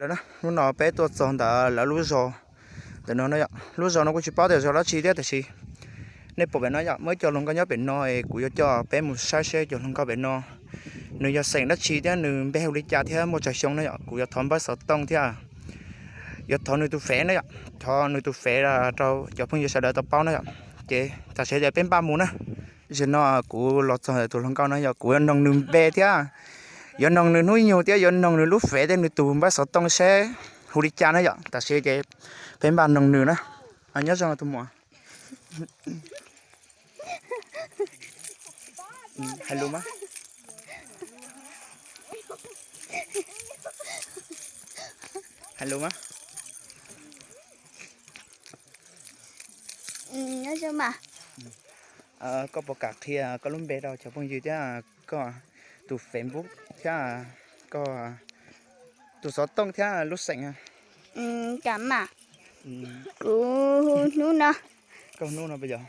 Hnub no peb tuaj txog ntawm lawv lub zos ntawm no no yom. Lub zos no kuj tsis paub tias zos dab tsi thiab tiam sis nej pom pem no yom, muaj ib co hluas nkauj nyob pem no es kuv yuav coj peb mus saib seb cov hluas nkauj pem no nws yog xeem dab tsi thiab nws npe hu li cas thiab muaj tsawg xyoo na yom. Kuv yuav thov npawb xov tooj thiab yuav thov nws tus fev na yom, thov nws tus fev rau cov phooj ywg sawv daws tau paub na yom. Ces tam sim no peb npaj mus na. Zaum no kuv los txog tus hluas nkauj no yog kuv yuav noog nws npe thiab yuav noog nws hnub nyoog thiab yuav noog nws lub fev thiab nws tus npawb xov tooj seb hu li cas na yom. Tam sim no ces peb npaj noog nws na. Nyob zoo tus muam. Hais lus mas. Hais lus mas. Koj puas kam qhia koj lub npe rau cov phooj ywg thiab koj tus Facebook thiab koj tus xov tooj thiab lub xeem? Kuv hu Hnub no. Koj Hnub no puas yog?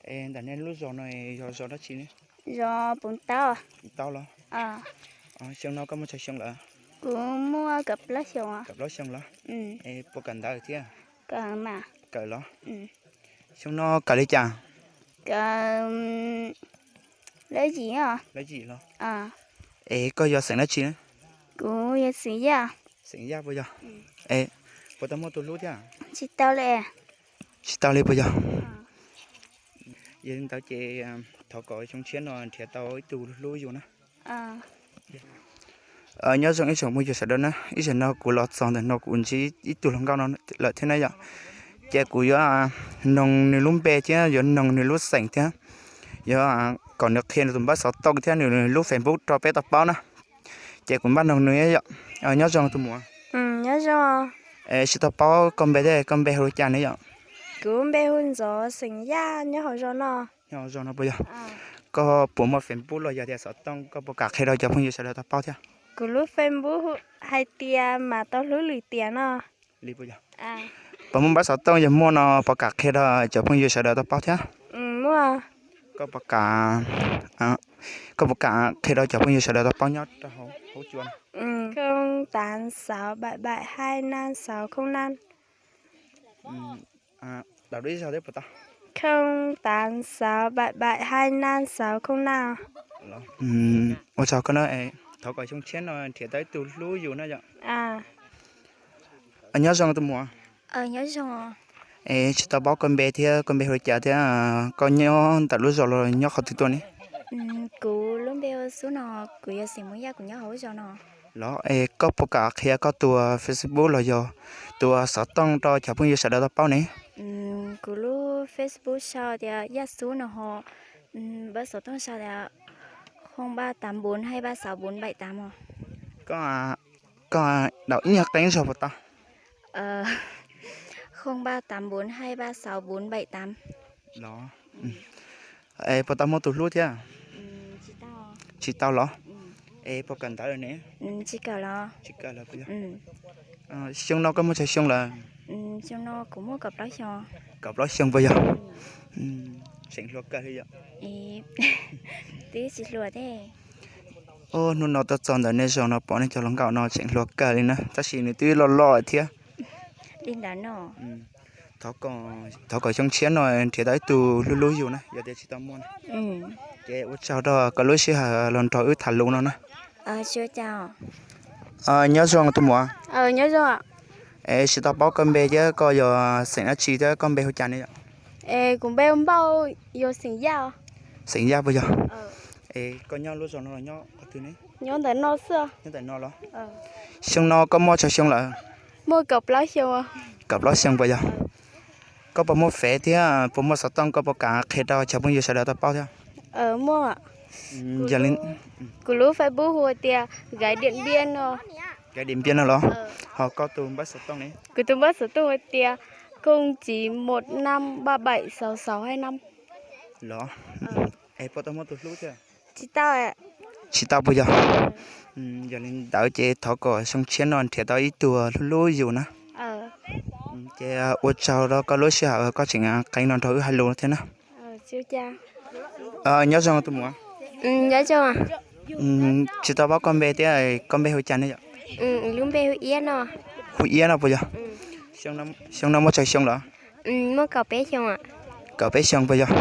Es ntawm nej lub zos no yog zos dab tsi ne? Zos Pov Taub. Pov Taub los? Xyoo no koj muaj tsawg xyoo lawm? Kuv muaj kaum plaub xyoo. Kaum plaub xyoo los? Es puas kawm ntawv thiab? Kawm los? Xyoo no kawm li cas? Kawm lab yim. Lab yim los? Es koj yog xeem dab tsi? Kuv yog xeem Yaj. Xeem Yaj puas yog? Es puas tau muaj tus hlub thiab? Tsis tau li. Tsis tau li puas yog? Yog li ntawd ces thov kom xyoo tshiab no nrhiav tau ib tug hlub yus na. Nyob zoo ib tsoom phooj ywg sawv daws na, ib zaug no kuv los txog ntawm no kuv ntsib ib tug hluas nkauj no lawm thiab na yom. Ces kuv yuav noog nws lub npe thiab yuav noog nws lub xeem thiab yuav kom nws qhia nws tus npawb xov tooj thiab nws lub Facebook rau peb tau paub na. Ces kuv npaj noog nws yom. Nyob zoo tus muam. Tsis tau paub koj npe thiab koj npe hu li cas ne yom? Kuv npe hu Ntxov, xeem Yaj, nyob hauv zos no. Nyob hauv zos no puas yog? Koj puas muaj Facebook los yog tias xov tooj koj puas kam qhia rau cov phooj ywg sawv daws tau paub thiab? Kuv lub Facebook hais tias Mas Tau Hlub Lwm Tiam no. Li puas yog? Puas muaj npawb xov tooj yog muaj no puas kam qhia rau cov phooj ywg sawv daws tau paub thiab? Koj puas kam, koj puas kam qhia rau cov phooj ywg sawv daws tau paub nyob rau hauv cua? Không tám sáu bảy bảy hai năm sáu không năm. Đọc đuôi sau thiab puas tau? Không tám sáu bảy bảy hai năm sáu không năm. Ua tsaug koj na, thov kom xyoo tshiab no nrhiav tau ib tug hlub yus na yom. Nyob zoo tus muam. Nyob zoo. Es tsis tau paub koj npe thiab koj npe hu li cas thiab koj nyob ntawm lub zos los nyob qhov twg tuaj ne? Kuv lub npe hu Xub no, kuv yog xeem Hmoob Yaj, kuv nyob hauv lub zos no. Los es koj puas kam qhia koj tus Facebook los yog tus xov tooj rau cov phooj ywg sawv daws tau paub ne? Kuv lub Facebook sau tias Yaj Xub no ho, npawb xov tooj sau tias không ba tám bốn hai ba sáu bốn bảy tám os. Koj đọc ib nyuag qeeb zog puas tau? Không ba tám bốn hai ba sáu bốn bảy tám. Los, es puas tau muaj tus hlub thiab? Tsis tau los? Es puas kawm ntawv lawm ne? Tsis kawm los. Tsis kawm lawm puas yog? Xyoo no koj muaj tsawg xyoo lawm? Xyoo no kuv muaj kaum plaub xyoo. Kaum plaub xyoo puas yog? Tseem hluas kawg li yom? Twb tsis hluas thiab. Hnub no tuaj txog ntawm nej zos no pom nej cov hluas nkauj no tseem hluas kawg li na, tab sis nws twb loj loj thiab. Li ntawd no. Thov kom xyoo tshiab no nrhiav tau ib tug hlub hlub yus na, yog tias tsis tau muaj na. Ces ua tsaug rau koj lub sij hawm los nrog wb tham lus no na. Nyob zoo tus muam. Es tsis tau paub koj npe thiab koj yog xeem dab tsi thiab koj npe hu cas ne yom? Es kuv npe hu Npauj, yog xeem Yaj. Xeem Yaj puas yog? Es koj nyob lub zos no los nyob qhov twg ne? Nyob ntawm no xwb. Nyob ntawm no los? Xyoo no koj muaj tsawg xyoo lawm? Muaj kaum plaub xyoo. Kaum plaub xyoo puas yog? Koj puas muaj fev thiab puas muaj xov tooj koj puas kam qhia rau cov phooj ywg sawv daws tau paub thiab? Muaj. Yog li, kuv lub Facebook hu tias Gái Điện Biên no. Gái Điện Biên no los? Ho koj tus npawb xov tooj ne? Kuv tus npawb xov tooj hu tias không chín một năm ba bảy sáu sáu hai năm. Los, es puas tau muaj tus hlub thiab? Tsis tau. Tsis tau puas yog? Yog li ntawd ces thov kom xyoo tshiab no nrhiav tau ib tug hlub hlub yus na. Ces ua tsaug rau koj lub sij hawm koj tseem qee no nrog wb hais lus thiab na. Nyob zoo tus muam. Tsis tau paub koj npe thiab, koj npe hu cas ne yom? Lub npe hu Iab no. Hu Iab no puas yog? Xyoo no muaj tsawg xyoo lawm? Muaj kaum peb xyoo. Kaum peb xyoo puas yog?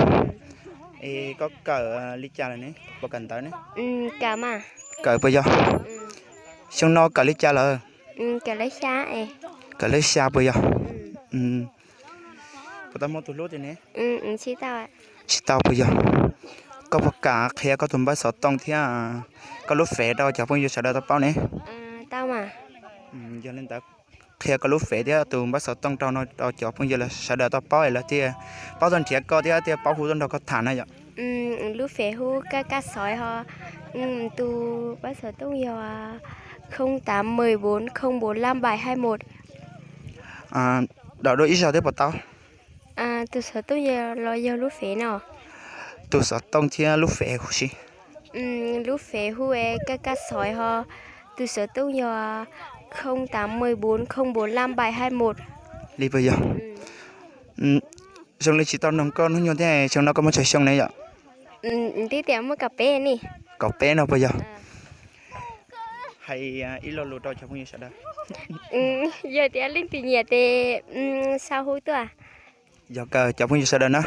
Es koj kawm li cas lawm ne? Puas kawm ntawv ne? Kawm puas yog? Xyoo no kawm li cas lawm? Kawm lab xya puas yog? Puas tau muaj tus hlub tiag ne? Tsis tau puas yog? Koj puas kam qhia koj tus npawb xov tooj thiab koj lub fem rau cov phooj ywg sawv daws tau paub ne? Yog li ntawd, qhia koj lub fem thiab tus npawb xov tooj rau no rau cov phooj ywg sawv daws tau paub es lawv thiaj paub tuaj nrhiav koj thiab thiaj paub hu tuaj nrog koj tham na yom. Lub fem hu Kaj Kaj Xov ho, tus npawb xov tooj yog không tám mười bốn không bốn năm bảy hai một. Đọc đuaj ib zaug thiab puas tau? Tus xov tooj los yog lub fem no. Tus xov tooj thiab lub fem hu si. Lub fem hu Kaj Kaj Xov ho, tus xov tooj yog không tám mười bốn không bốn năm bảy hai một. Li puas yog? Zoo li tsis tau noog koj hnub nyoog thiab, xyoo no koj muaj tsawg xyoo ne yom? Twb tias muaj kaum peb ne. Kaum peb no puas yog? Hais ib lo lus rau cov phooj ywg sawv daws. Yog tias leej twg nyiam ces sau hu tuaj. Yog kawg cov phooj ywg sawv daws na,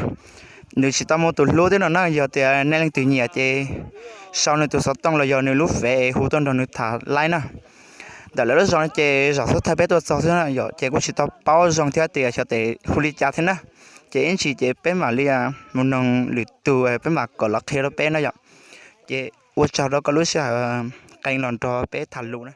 nws tsis tau muaj tus hlub thiab no na, yog tias nej leej twg nyiam ces sau nws tus xov tooj los yog nws lub fem hu tuaj nrog nws tham laib na. Ntawm lawv lub zos no ces zam xub thawj peb tuaj txog xwb na yom, ces kuj tsis tau paub zoo thiab tias xyov tes hu li cas thiab na. Ces ib ntsis ces peb mam li mus noog lwm tus peb mam kom los qhia rau peb na yom. Ces ua tsaug rau koj lub sij hawm qee los nrog peb tham lus na.